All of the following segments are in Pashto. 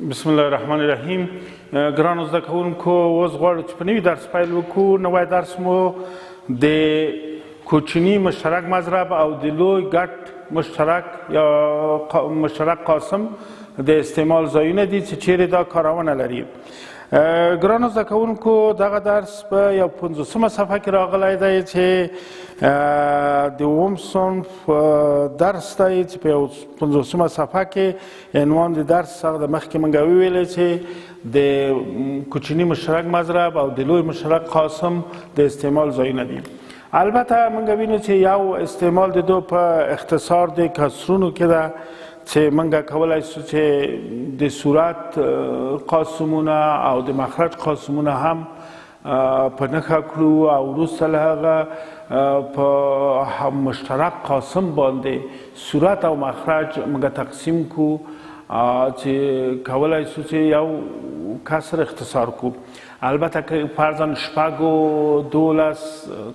بسم الله الرحمن الرحیم. ګرانو زده کوونکو، اوس غواړو چې په نوي درس پیل وکړو. نوی درس مو د کوچني مشترک مضرب او د لوی ګډ مشترک یا مشترک قاسم د استعمال ځایونه دي چې چیرې دا کارونه لري. ګرانو زده کوونکو، دغه درس په یو 50مه صفحه کې راغلی دی چې د اووم صنف درس دی چې په یو 50مه صفحه کې عنوان د درس هغه د مخکې موږ وویلې چې د کوچني مشترک مضرب او د لوی مشترک قاسم د استعمال ځایونه دي. البته موږ وینو چې یو استعمال د دو په اختصار د کسرونو کې ده چې موږ کولای شو چې د صورت قاسمونه او د مخرج قاسمونه هم په نښه کړو او وروسته له هغه په مشترک قاسم باندې صورت او مخرج موږ تقسیم کړو چې کولای شو چې یو کسر اختصار کړو. البته که فرضاً شپږ و 12،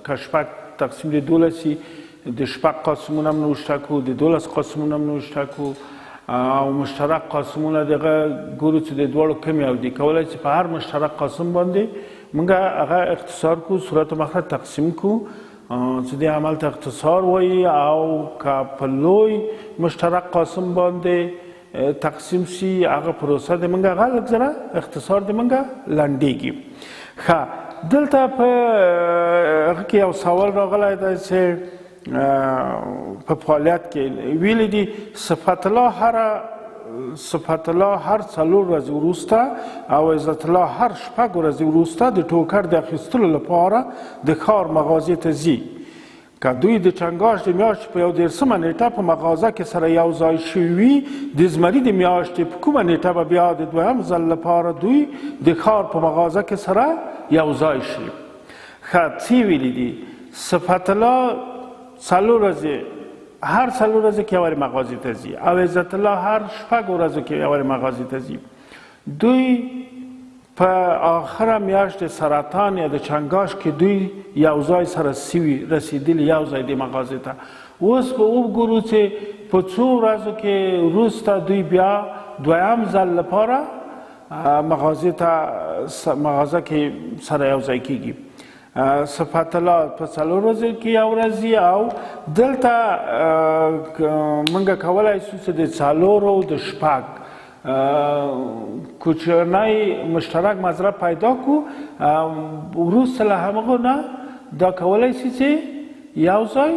که شپږ تقسیم د 12 شي، د شپږ قاسمونه هم نوشته کړو، د 12 قاسمونه هم نوشته کړو او مشترک قاسمونه دغه ګورو چې د دواړو کم یو دي. کولای چې په هر مشترک قاسم باندې موږ هغه اختصار کړو، صورت و مخرج تقسیم کړو چې دې عمل ته اختصار وایي. او که په لوی مشترک قاسم باندې تقسیم شي، هغه پروسه د موږ هغه لږ ذره اختصار د موږ لنډېږي. ښه، دلته په هغه کې یو سوال راغلی دی چې په فعالیت کې ویلي دي صفت الله هر 4 ورځې وروسته او عزت الله هر 6 ورځې وروسته د ټوکر د اخیستلو لپاره د ښار مغازې ته ځي. که دوی د چنګاښ د میاشتې په 31مه نیټه په مغازه کې سره یو ځای شوي وي، د زمري د میاشتې په کومه نیټه به بیا د دویم ځل لپاره دوی د ښار په مغازه کې سره یو ځای شي؟ ښه، څه ویلي دي؟ صفت الله 4 ورځې، هر 4 ورځې کې یو وارې مغازې ته ځي او عزت الله هر 6 ورځو کې یو وارې مغازې ته ځي. دوی په آخره میاشت د سرطان یا د چنګاښ کې دوی یو ځای سره سوي رسېدلي، یو ځای د مغازې ته. اوس به وګورو چې په څو ورځو کې وروسته دوی بیا دویم ځل لپاره مغازې ته مغازه کې سره یو ځای کېږي. صفت الله په 4 ورځو کې یو ورځ ځي او دلته موږ کولای شو چې د 4 او د 6 کوچنی مشترک مضرب پیدا کړو. وروسته له همغو نه دا کولای شي چې یو ځای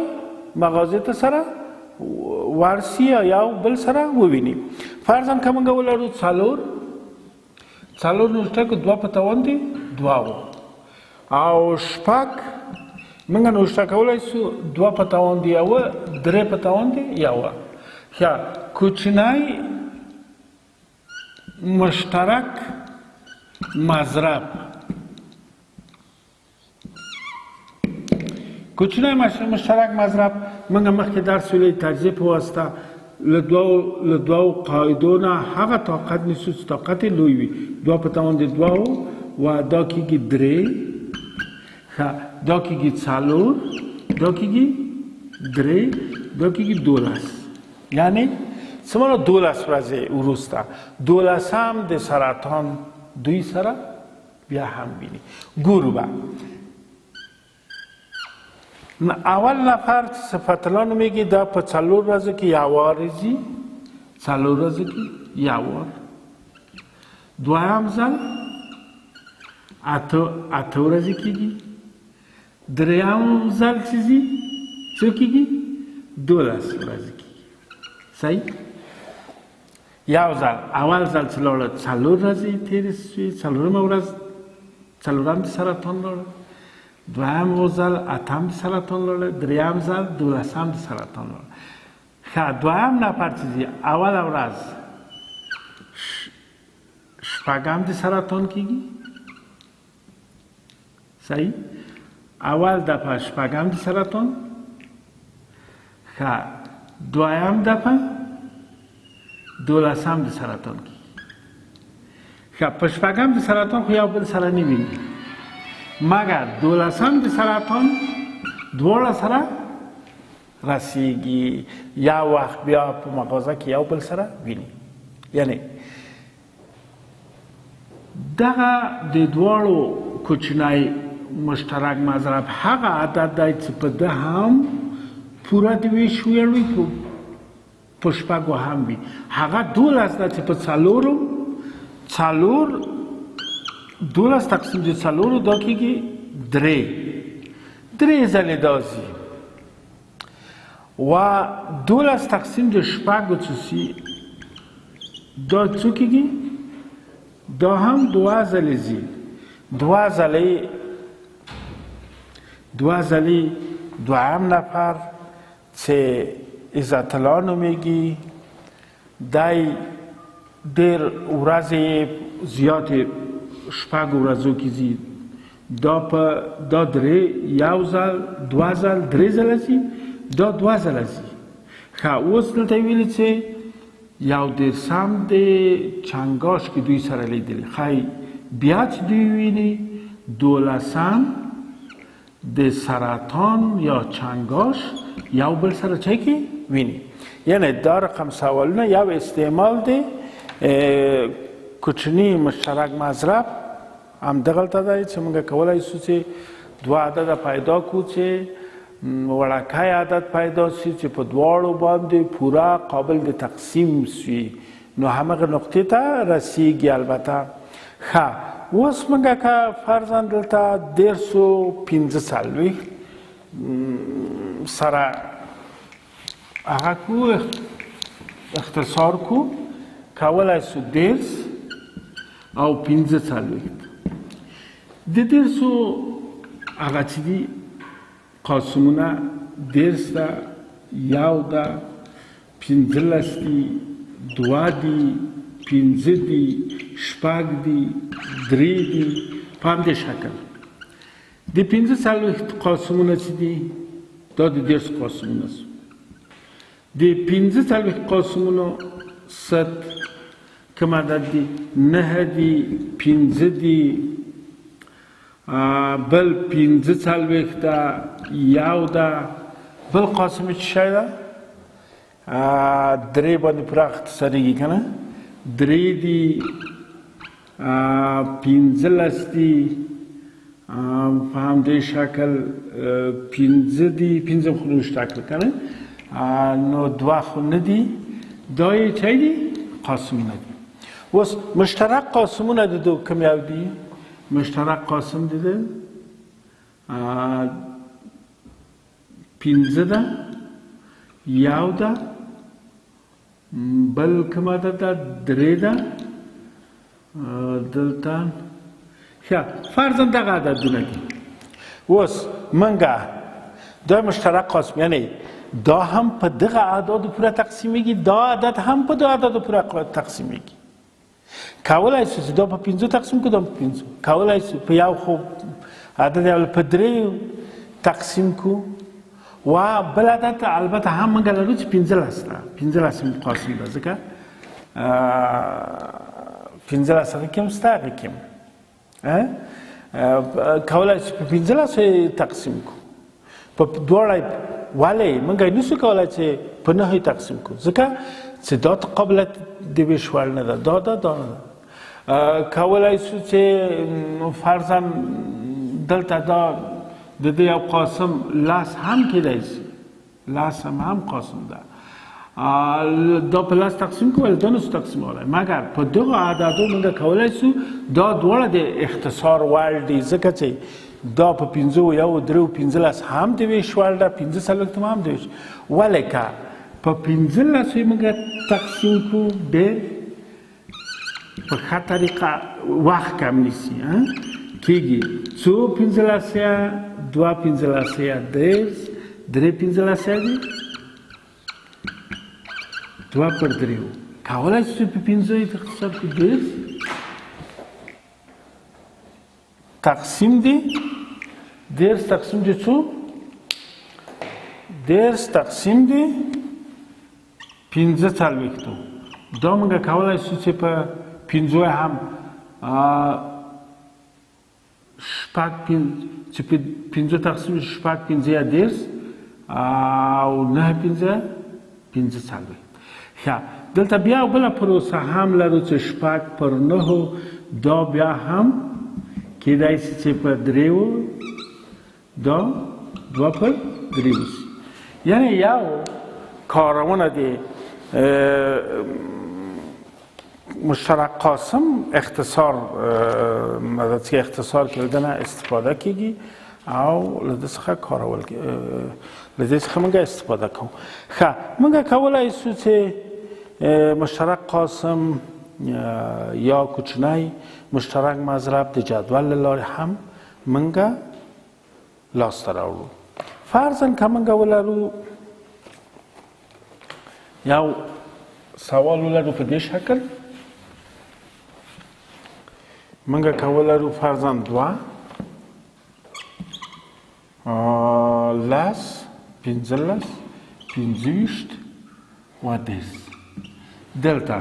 مغازې ته سره ورسي یا یو بل سره وویني. فرضاً که موږ ولرو 4 4 نوشته کړو، 2 په توان دي 2 و او 6 موږ نوشته کولای شو 2 په توان دي 1، 3 په توان دي 1. ښه، کوچنی مشترک مضرب، کوچنی مشترک مضرب موږ مخکې درس ویلی تجزیې په واسطه له دوو قاعدو نه هغه طاقت نیسو چې طاقت یې لوی وي. 2 په توان د 2 و دا کېږي 3، ښه دا کېږي 4، دا کېږي 3، دا کېږي 12. یعنې څه معنا 12 ورځې وروسته 12 د سرطان دوی سره بیا هم ویني. ګورو به اول نفر چې صفت الله نومېږي دا په 4 ورځو کې یو وار ځي، 4 ورځو کې یو وار. دویم ځل 8 ورځې کېږي. دریم ځل چې ځي څه کېږي؟ 12 ورځې کېږي. صحیح؟ یو ځل اول ځل چې لاړه 4 ورځې تېرې شوې، څلورمه ورځ څلورم د سرطان لاړه، دویم ځل اتم د سرطان لاړه، دریم ځل 12 د سرطان لاړه. ښه، دویم نفر چې ځي اوله ورځ 6 د سرطان کېږي. صحیح؟ اول دفعه 6 د سرطان، ښه دویم دفعه 12 د سرطان کېږي. ښه، په 6 د سرطان خو یو بل سره نه ویني، مګر 12 د سرطان دواړه سره رسیږي. یو وخت بیا په مغازه کې یو بل سره ویني. یعنی دغه د دواړو کوچنی مشترک مضرب هغه عدد دی چې په ده هم پوره د ویش ویړ وي، په شپږو هم وي. هغه 12 ده چې په څلورو، څلور 12 تقسیم د څلورو دا کېږي درې، درې ځلې دا ځي. و 12 تقسیم د شپږو څه سي دا څو کېږي؟ دا هم دوه ځلې ځي، دوه ځلې، دوه ځلې. دوهم نفر چې عزت الله نومېږي، دی ډېر ورځې زیاتې شپږ ورځو کې ځي. دا په دا درې، یو ځل، دوه ځل، درې ځله ځي، دا دوه ځله ځي. ښه، اوس دلته یې ویلي چې یو دېرشم د چنګاښ کې دوی سره لیدلي. ښایي بیا چې دوی ویني دولسم د سرطان یا چنګاښ یو بل سره چای کې ویني. یعنی دا رقم سوالونه یو استعمال دی کوچنی مشترک مضرب هم دغلته دی چې موږ کولای شو چې دوه عدده پیدا کړو چې وړکی عدد پیدا شي چې په دواړو باندې پوره قابل د تقسیم شي، نو همغه نقطې ته رسیږي. البته ښه، اوس موږ که فرضاً دلته 345 سره هغه کو اختصار کو، کولای شو 30 او 45. د 30 هغه چې دي قاسمونه 30 ده، یو ده، 15 دي، دوه دي، پنځه دي، شپږ دي، درې دي، په همدې شکل. د 45 قاسمونه چې دي دا د 30 قاسمونه سو. د 45 قاسمونو ست کوم عدد دي؟ 9 دي، 5 دي، بل 45 ده، یو ده. بل قاسم چې شی ده؟ درې باندې پوره اختصارېږي که نه؟ درې دي، 15 دي، په همدې شکل 5 دي، 5 خو نشته کړل که نه؟ نو دوه خو نه دي، دا یې چی دي؟ قاسمونه دي. اوس مشترک قاسمونه د دوی کوم یو دي؟ مشترک قاسم دی ده 5 ده، یو ده، بل کوم عدد ده؟ درې ده. دلته ښه، فرضاً دغه عددونه دي. اوس موږ دا مشترک قاسم، یعنی دا هم په دغه اعدادو پوره تقسیمېږي، دا عدد هم په دغه اعدادو پوره تقسیمېږي. کولای شو چې دا په 5 تقسیم کړو، دا په 5. کولای شو په یو خو عدد یو په درې تقسیم کړو، و بل عدد البته هم موږ لرو چې 15 ده، 15 هم قاسم ده، ځکه 15 هغه کې هم شته، هغه کې هم. کولای شو په 15 یې تقسیم کړو، په دواړه. ولې موږ یې نشو کولای چې په 9 یې تقسیم کړو؟ ځکه چې دا قابلیت د ویش وړ نه ده، دا ده، دا نه ده. کولای شو چې فرضاً دلته دا د دې یو قاسم لاس هم کېدای شي، لاس هم قاسم ده، دا په لاس تقسیم کړو، ولې دا نشو تقسیمولی. مګر په دغو اعدادو موږ کولای شو دا دواړه د اختصار وړ دي، ځکه چې دا په 5 یو درې 15 هم د ویش وړ ده، 45 هم د ویش. ولې که په 15 یې موږ تقسیم کړو ډېر په ښه طریقه وخت کم نیسي، کېږي څو 15 یا دوه 15 یا 30، درې 15 دي، دوه پر درېو. کولای شو په 5 یې اختصار کړو، 30 تقسیم دي، 30 تقسیم دي څو؟ 30 تقسیم دي 45. دا موږ کولای شو چې په 5 هم شپږ چې په 5 تقسیم شپږ 5 یا 30 او 9 5 45. ښه، دلته بیا بله پروسه هم لرو چې شپږ پر 9 دا بیا هم کېدای شي چې په دریو دا دوه پر درې وشي. یعنې یو کارونه د مشترک قاسم اختصار چې اختصار کې نه استفاده کیږي او له دې څخه کارول له دې څخه موږ استفاده کوو. ښه، موږ کولای شو چې مشترک قاسم یا کوچنی مشترک مضرب د جدول له لارې هم موږ لاسته راوړو. فرضاً که موږ ولرو یو سوال ولرو په دې شکل، موږ که ولرو فرضاً 2 10 15 25 و 10. دلته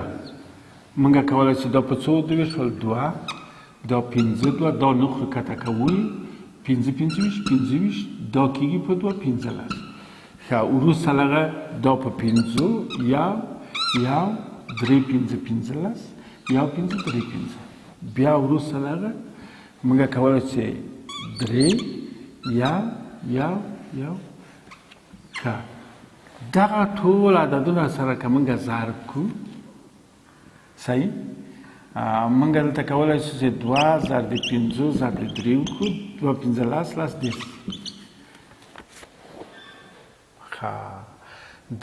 موږ کولای شو دا په څو وویشل؟ 2 دا 5 2 دا 9 کته کوي 5 25 25 دا کېږي په 2 15. ښه، وروسته له هغه دا په 5 یو یو 3 5 15 یو 5 3 5. بیا وروسته له هغه موږ کولای شو 3 یو یو یو. ښه، دغه ټول عددونه سره که موږ ضرب کړو، صحیح، موږ دلته کولای شو چې 2 ضرب 5 ضرب 3 وکړو، 2 5 10 10 30. ښه،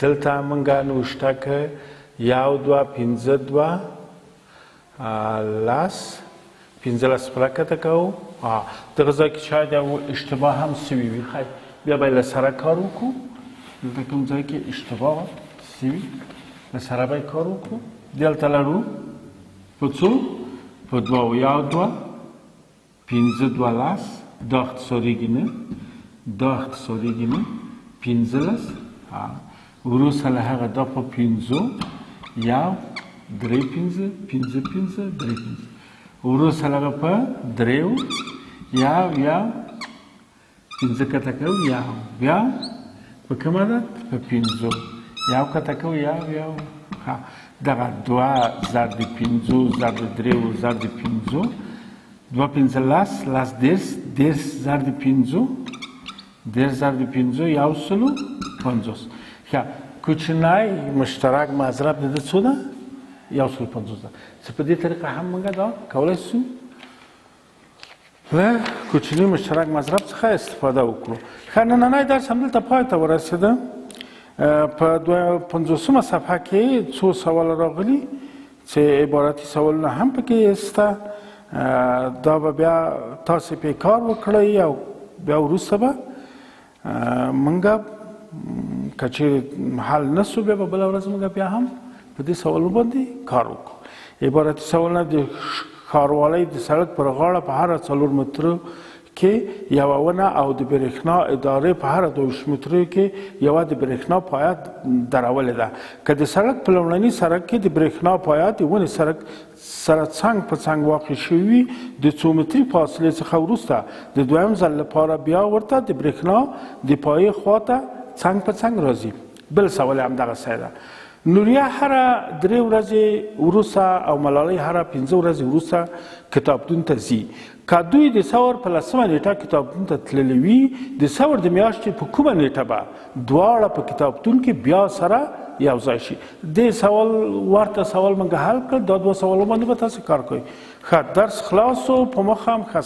دلته موږ نوشته که 1 2 5 2 10 15 پله کته کوو. دغه ځای کې شاید یو اشتباه هم سوي وي. خیر، بیا به یې له سره کار وکړو. دلته کوم ځای کې اشتباه سوي له سره به یې کار وکړو. دلته لرو په څو؟ په 2 یو 2 5 2 10. دا اختصارېږي نه، دا اختصارېږي نه، 15. وروسته له هغه دا په 5 یو 3 5 5 5 3 5. وروسته له هغه په 3 یو یو 5 کته کوو یو، بیا په کوم عدد؟ په 5 یو کته کوو یو یو. دغه 2 ضرب 5 ضرب 3 ضرب 5 2 5 10 10 30 30 ضرب 5 30 ضرب 5 150. ښه، کوچنی مشترک مضرب د ده څو ده؟ 150 ده. چې په دې طریقه هم موږ دا کولی شو له کوچني مشترک مضرب څخه استفاده وکړو. ښه، نننی درس همدلته پای ته ورسېده. په 52 صفحه کې څو سوال راغلي چې عبارتي سوالونه هم پکې شته. دا به بیا تاسې پې کار وکړئ او بیا وروسته به موږ که چېرې حل نه سو بیا به بله ورځ موږ بیا هم په دې سوالونو باندې کار وکړو. عبارتي سوالونه د ښاروالۍ د سړک پر غاړه په هره 4 مترو کې یوه ونه او د برېښنا ادارې په هره 22 مترو کې یوه د برېښنا پایه درولې ده. که د سړک په لومړني سړک کې د برېښنا پایه د ونې سړک سره څنګ په څنګ واقع شوي وي، د څو متري فاصلې څخه وروسته د دویم ځل لپاره بیا ورته د برېښنا د پایې خواته څنګ په څنګ راځي. بل سوال هم دغه ځای ده. نوریه هره 3 ورځې وروسته او ملالۍ هره 5 ورځې وروسته کتابتون ته ځي. که دوی د ثور په 10 نیټه کتابتون ته تللي وي، د ثور د میاشتې په کومه نیټه به دواړه په کتابتون کې بیا سره یو ځای شي؟ دې سوال ورته سوال موږ حل کړ. دا 2 سوالو باندې به تاسې کار کوئ. ښه، درس خلاص شو. په مخه هم ښه.